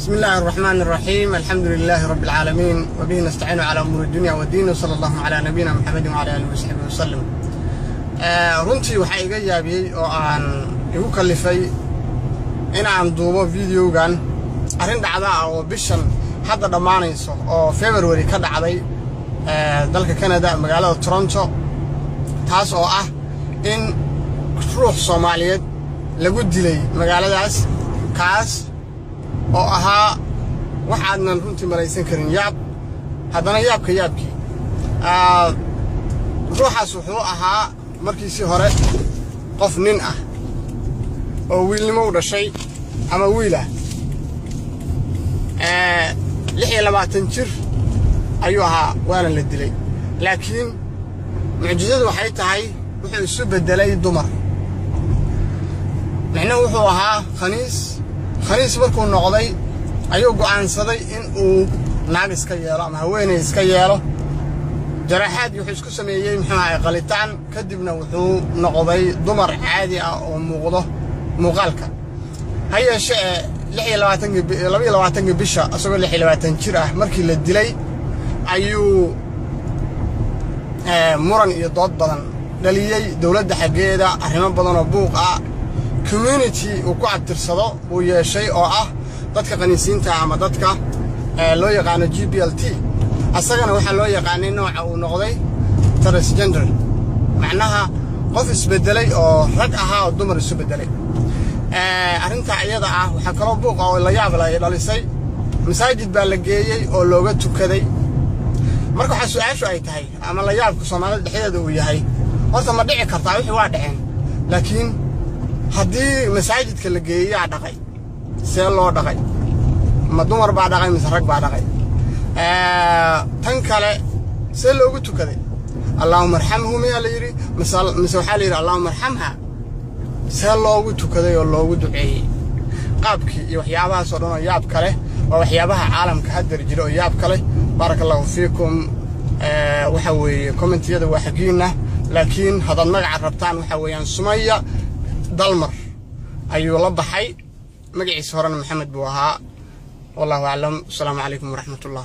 بسم الله الرحمن الرحيم، الحمد لله رب العالمين، وبه نستعين على أمور الدنيا والدين، وصلى الله على نبينا محمد وعلى آله وصحبه وسلم. Runtii waxaa iga yaabiyey oo aan igu kallifay in aan duubo videogan arrin dhacda ah oo bishan hadda dhammaanayso oo February ka dhacday dalka Canada, magaalada Toronto, taas oo ah in ruux Soomaaliyeed lagu dilay magaaladaas, kaas oo ahaa wax aadnan runtii malaysan karin. Yaab haddana yaabka yaabkii, ruuxaas wuxuu ahaa markiisii hore qof nin ah oo wiilnimo u dhashay ama wiil ah. 26 jir ayuu ahaa, waana la dilay, laakiin mucjisadu waxay tahay wuxuu isu beddelay dumar. Micnuhu wuxuu ahaa khaniis. Khaniis markuu noqday ayuu go'aansaday in uu naag iska yeelo ama haweeney iska yeelo. Jaraaxaad wuxuu isku sameeyey, muxuu ahay, qalitaan, kadibna wuxuu noqday dumar caadi ah oo muuqdo muuqaalka. Ha yeeshee ee 26-kii, 22-kii bisha, isagoo 26 jir ah markii la dilay, ayuu muran iyo dood badan dhaliyey dowladda xaggeeda, arrimo badan oo buuq ah. Community uu ku abtirsado buu yeeshay oo ah dadka khaniisiinta ama dadka loo yaqaano GBLT. Asagana waxaa loo yaqaanay nooca uu noqday transgender, macnaha qof isbeddelay oo rag ahaa oo dumar isu beddelay. Arrintaa iyada ah waxaa kaloo buuqa oo la yaab la ay dhalisay, masaajid baa la geeyey oo looga tukaday. Marka waxaa su-aashu ay tahay ama la yaabka Soomaalida dhexdeeda uu yahay, horta ma dhici kartaa? Wixii waa dhaceen, laakiin haddii masaajidka la geeyey, yaa dhaqay? See loo dhaqay? Ma dumar baa dhaqay mise rag baa dhaqay? Tan kale, see loogu tukaday? "Allaahuma arxamhu" miyaa la yidhi mise waxaa la yidhi "Allaahuma arxamha"? See loogu tukaday oo loogu duceeyey? Qaabkii iyo waxyaabahaas oo dhan oo yaab kale waa waxyaabaha caalamka haddar jira oo yaab kale. Baaraka allahu fiikum. Waxa weeye commentiyada waa xagiinna, laakiin haddaad magaca rabtaan, waxa weeyaan Sumaya Dalmar ayuu la baxay. Magaciisa horena Maxamed buu ahaa. Wallahu aclam. Asalaamu calaykum waraxmat ullah.